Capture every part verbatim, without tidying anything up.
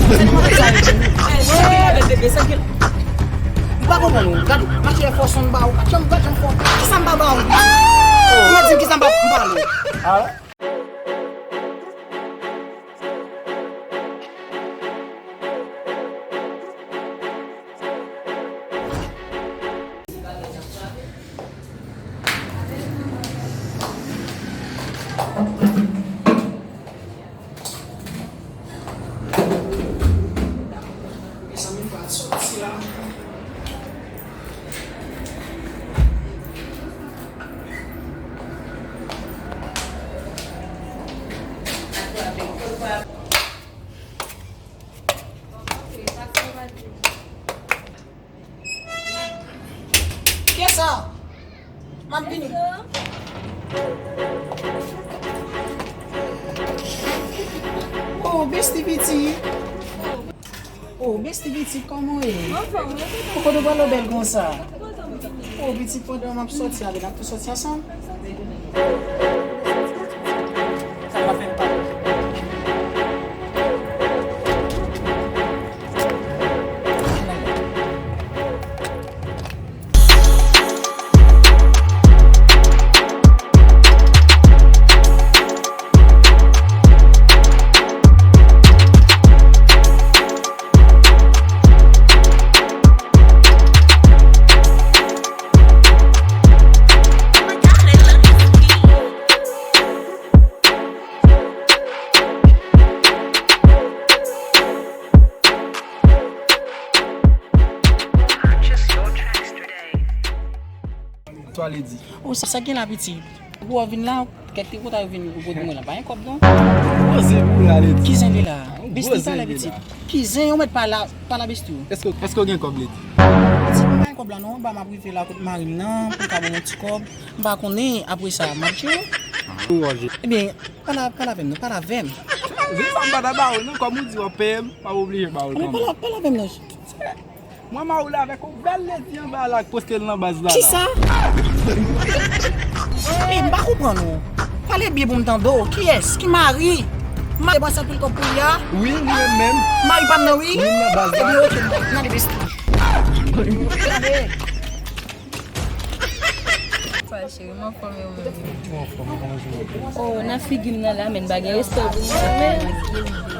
Sa devan sa yo di. Eh, sa ki la bèl bebe, sa ki la. M pa konprann ou. Gade, mache fò son ba ou. Gad jan, gad jan fò. Kisa m pa ba ou? Ou mèt di m kisa m pa, m pa ba ou. Mezanmi, fò al sòti la. Kiyès sa? M ap vini. Oh, besti piti. Oh, besti piti, kòman w ye? Anfòm, wi. Poukò nou pale bèl konsa? Oh, piti, pandan m ap sòti avè l, n ap tou sòti ansanm? Sa pa fè m pa. Sa w vle di? Oh, sa, sa gen la, pitit? Pou w vin la, kèk tripotay yo vin pou mwen la. Pa gen kòb, non. Gwo zen pou la, Ledi. Ki zen li la? Besti, pale, pitit. Ki zen? Ou mèt pale, pale, besti. Èske, èske w gen kòb, Ledi? Pitit, mwen pa gen kòb la, non. Ba m ap rive la kot mari m nan, pou l ka ban mwen ti kòb. M pa konnen, apre sa, m ap tcheke. Ebyen, pale, pale avè m, non, pale avè m. Zen sa m pa ta ba ou, non, kòm ou di w ap peye m, m ap oblije ba ou l kanmenm. Pale, pale avè m, non. Mwen mari w la avèk yon bèl Ledi anba la k poste l nan baz la la. Kisa? Ey, m pa konprann ou. Pale byen pou m tande w. Kiyès? Ki mari? M depanse anpil kòb pou li a? Wi, li menm menm. Mari pa m nan, wi. Li nan baz la. Ebyen, oke, n ale besti. Sa cheri, m anfòm e ou menm? Mwen anfòm, kòman jounen? Oh, nan figi m nan la, men pa gen respè pou mwen, men.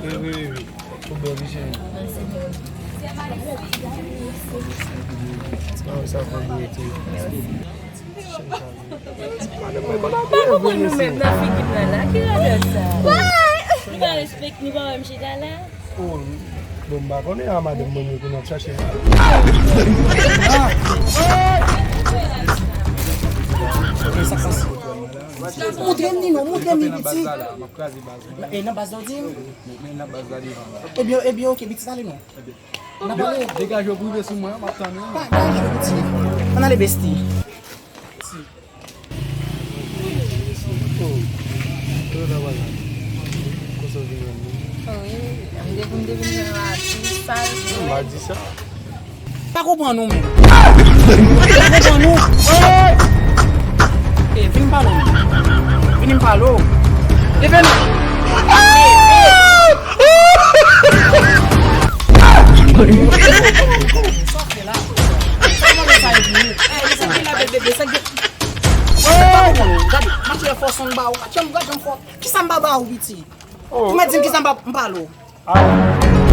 Wi, wi, wi. Ou bèl, wi, cheri. Mèsi. Ah, sa fè byen, tou. Madanm mwen konn ap leve, mesye. Pa konprann nou menm nan figi m nan la. Ki radòt sa? Nou pa respekte, nou pa wè m chita la? Oh, bon, m pa konnen a madanm mwen yo konn ap chache. Montre m li non, montre m li piti. M ap kraze baz mwen. E nan baz la w di m? Men nan baz la devan la. Ebyen, ebyen, oke, piti, ale non. N ap ale. Degaje w pou rive sou mwen, m ap tann ou. Pa degaje w, piti. Ann ale, besti. Oh, yo ta wè la. Konsa w vin wè m, non? Oh, wi, wi. M te, m te vin jwenn w atis, sa l di. M pa di sa. Pa konprann ou menm. Pa konprann ou. Ey! Ey, vin pale w. Vin m pale w. Leve non. Ey, ey. Sa w fè la? Sa w fè sa e pou ou? Ey, sa ki la bèl bebe, sa ki. Pa konprann ou. Gade, mache fò son ba ou. Gad jan, gad jan fò. Kisa m pa ba ou, piti? Ou mèt di m kisa m pa, m pale w. Ah.